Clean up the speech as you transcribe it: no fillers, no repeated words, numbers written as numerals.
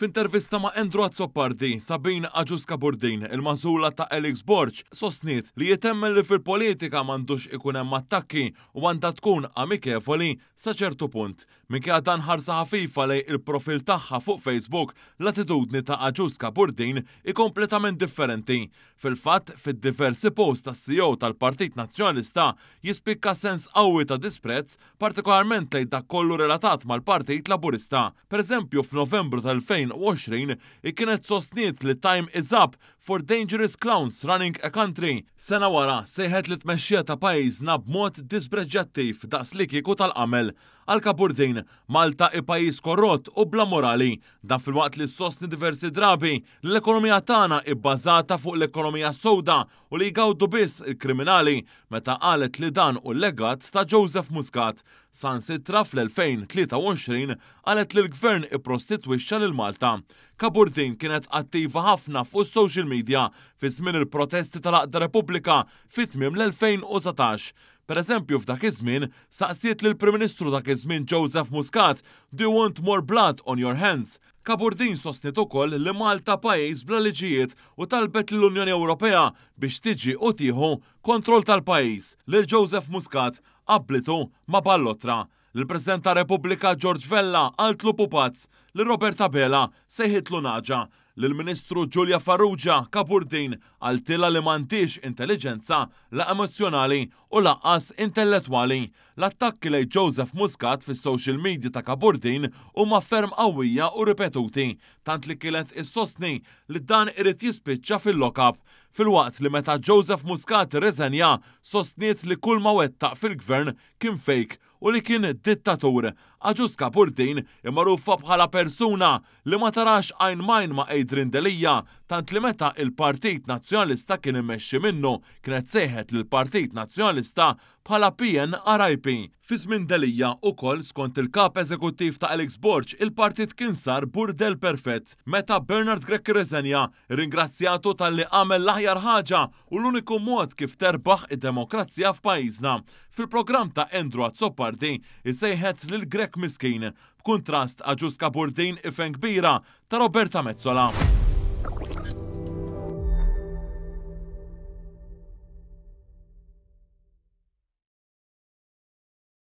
F'intervista ma' Andrew Azzopardi, Sabine Agius Cabourdin, il-magħżula ta' Alex Borg, sostniet li hi temmen li fil-politika m'għandux ikun hemm attakki u għandha tkun amikevoli sa ċertu punt. Minkejja dan ħarsa ħafifa lejn il-profil tagħha fuq Facebook, l-attitudni ta' Agius Cabourdin hi kompletament differenti. Fil-fatt, fid-diversi posts tas-CEO tal-Partit Nazzjonalista jispikka sens qawwi ta' disprezz partikolarment lejn dak kollu relatat mal-Partit Laburista. Pereżempju, f'Novembru tal-2020 hi kienet sostniet li time is up for dangerous clowns running a country. Sena wara, sejħet lit-tmexxija ta' pajjiżna b'mod dispreġjattiv daqslikieku tal-qamel. Għal Cabourdin, Malta hi pajjiż korrott u bla morali. Dan filwaqt li ssostni diversi drabi li l-ekonomija tagħna hi bbażata fuq l-ekonomija sewda u li jgawdu biss il-kriminali meta qalet li dan hu l-legat ta' Joseph Muscat. Sansitra fl-2023 qalet li l-Gvern ipprostitwixxa lil Malta. Cabourdin kienet attiva ħafna fuq is-social media fi żmien il-protesti tal-Għaqda Repubblika fi tmiem l-2019. Pereżempju f'dak iż-żmien saqsiet lill-Prim Ministru dak iż-żmien Joseph Muscat, Do you want more blood on your hands? Cabourdin sostniet ukoll li Malta pajjiż bla liġijiet u talbet lill-Unjoni Ewropea biex tiġi u tieħu kontroll tal-pajjiż. Lil Joseph Muscat qabblitu ma' ballotra. Lill-President tar-Repubblika George Vella qaltlu pupazz. Lil Robert Abela sejħitlu nagħġa. Lill-Ministru Julia Farrugia Cabourdin qaltilha li m'għandhiex intelliġenza la emozzjonali u lanqas intellettwali. L-attakki lejn Joseph Muscat fis-social media ta' Cabourdin huma ferm qawwija u ripetuti, tant li kienet issostni li dan irid jispiċċa fil-lock-up. Filwaqt li meta Joseph Muscat irreżenja, sostniet li kull ma wettaq fil-Gvern kien fake u li kien dittatur. Agius Cabourdin hi magħrufa bħala persuna li ma tarax għajn m'għajn ma' Adrian Delia tant li meta il-Partit Nazzjonalista kien immexxi minnu kienet sejħet lill-Partit Nazzjonalista bħala PNRIP. Fi żmien Delia ukoll skont il-Kap Eżekuttiv ta' Alex Borg il-partit kien sar burdell perfett. Meta Bernard Grech irreżenja, irringrazzjatu talli għamel l-aħjar ħaġa u l-uniku mod kif terbaħ id-demokrazija f'pajjiżna. Fil-programm ta' Andrew Azzopardi hi sejħet lil Grech miskin. B'kuntrast Agius Cabourdin ifen kbira ta' Roberta Metsola.